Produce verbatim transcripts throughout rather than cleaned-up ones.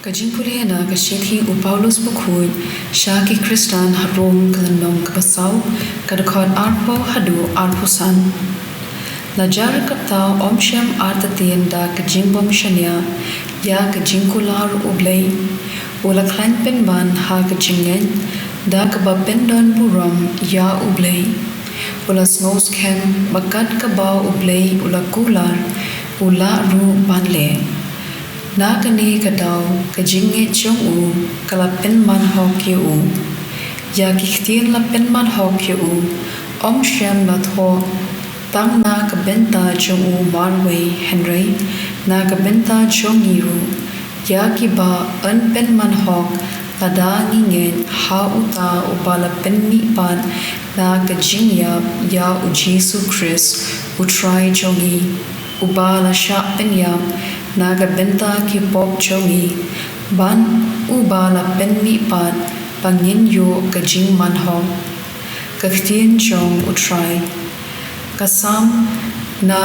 Ka jingpule na ka shithi u Paulus bakhuid sha ki Khristan ha Rom, ka lynnong kaba saw, ka dkhot arphew haduh arphew san. La jar kata ym shym artatien da ka jingbym shaniah ïa ka jingkular U Blei. U la khlaiñ pynban ha ka jingngeit da kaba pyndon burom ïa U Blei. U la sngewskhem ba kat kaba U Blei u la kular, u lah ruh ban leh. Na kane ka daw ka jingngeit jong u ka la pynman hok ïa u. Ïa ki ktien la pynman hok ïa u ym shym la thoh tang na ka bynta jong u marwei, hynrei na ka bynta jong ngi ruh, ïa kiba yn pynman hok lada ngi ngeit ha uta uba la pynmihpat na ka jingïap ïa U Jisu Khrist U Trai jong ngi, uba la shah pynïap na ka bynta ki pop jong ngi, bad uba la pynmihpat ba ngin ïoh ka jingman hok. Ka ktien jong U Trai. Ka Salm na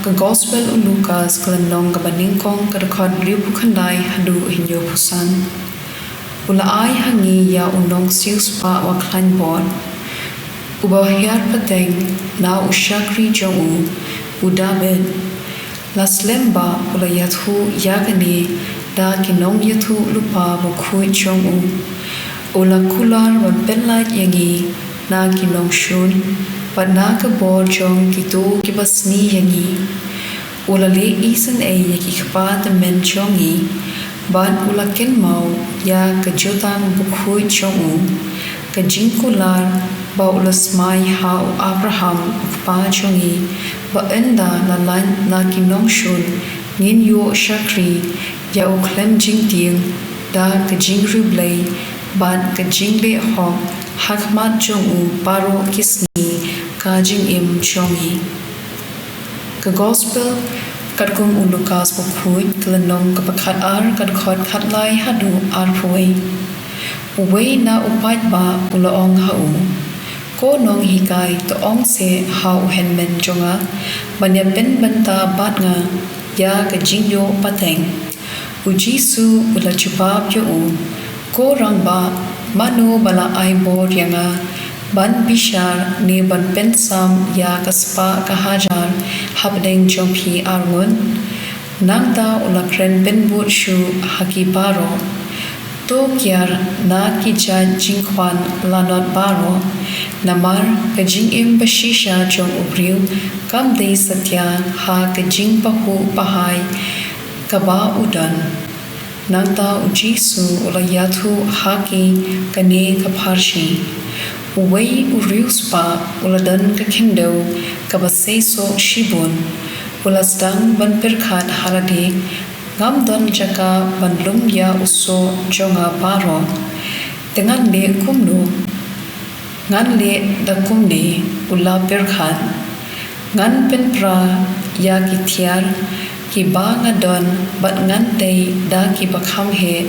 ka Gospel u Lukas, ka lynnong kaba nyngkong, ka dkhot hynriewphew khyndai haduh hynñiewphew san. U la ai ha ngi ïa u nongsiewspah ba khlaiñ bor, uba hiar pateng na u shakri jong u, u Dabid. La slem ba u la ïathuh ïa kane da ki nongïathuhlypa bakhuid jong u. U la kular ban pynlait ïa ngi na ki nongshun bad na ka bor jong kito kiba sniew ïa ngi. U la leh isynei ïa ki kpa tymmen jong ngi bad u la kynmaw ïa ka jutang bakhuid jong u, ka jingkular ba u la smai ha u Abraham u kpa jong ngi, ba ynda la lait na ki nongshun ngin ïoh shakri ïa u khlem jingtieng da ka jingriewblei bad ka jingleh hok ha khmat jong u baroh ki sngi ka jingim jong ngi. Ka Gospel katkum u Lukas bakhuid, ka lynnong kaba khatar, ka dkhot khatlai haduh arphew wei. Uwei na u paidbah u la ong ha u, Ko Nonghikai, to ong seh ha u hynmen jong nga ban ïa pynbynta bad nga ïa ka jingïoh pateng. U Jisu u la jubab ïa u, Ko Rangbah, mano ba la ai bor ïa nga ban bishar ne ban pynsam ïa ka spah ka hajar hapdeng jong phi arngut? Nangta u la kren bynbut shuh ha ki baroh, To kiar na ki jait jingkhwan lanot baroh, namar ka jingim bashisha jong u briew kam dei satia ha ka jingpahuh pahai kaba u don. Nangta u Jisu u la ïathuh ha ki kane ka pharshi, Uwei u riewspah u la don ka khyndew kaba seisoh shibun. U la sdang ban pyrkhat ha lade, Ngam don jaka ban lum ïa u soh jong nga baroh. Te ngan leh kumno? Ngan leh da kumne, u la pyrkhat. Ngan pynpra ïa ki tiar kiba nga don bad ngan tei da kiba kham heh,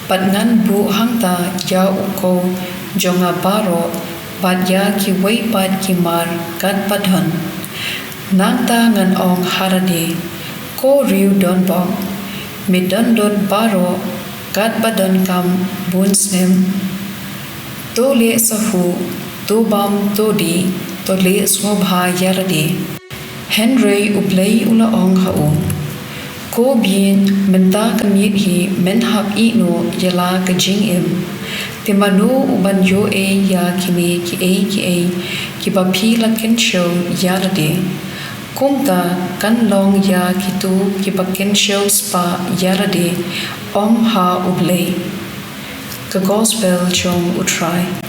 bad ngan buh hangta ïa u kow jong nga baroh bad ïa kiwei pat ki mar katba don. Nangta ngan ong ha lade, Ko riew donbok, me don lut baroh katba donkam bun snem. To leh shuh, to bam, to dih, to leh sngewbha ïa lade. Hynrei U Blei u la ong ha u, Ko bieit, mynta ka miet hi men hap ïeh noh ïa la ka jingim. Te mano u ban ïoh ei ïa kine kiei kiei kiba phi la kynshew ïa lade? Kumta kan long ïa kito kiba kynshew spah ïa lade, ym ha U Blei. Ka Gospel jong U Trai.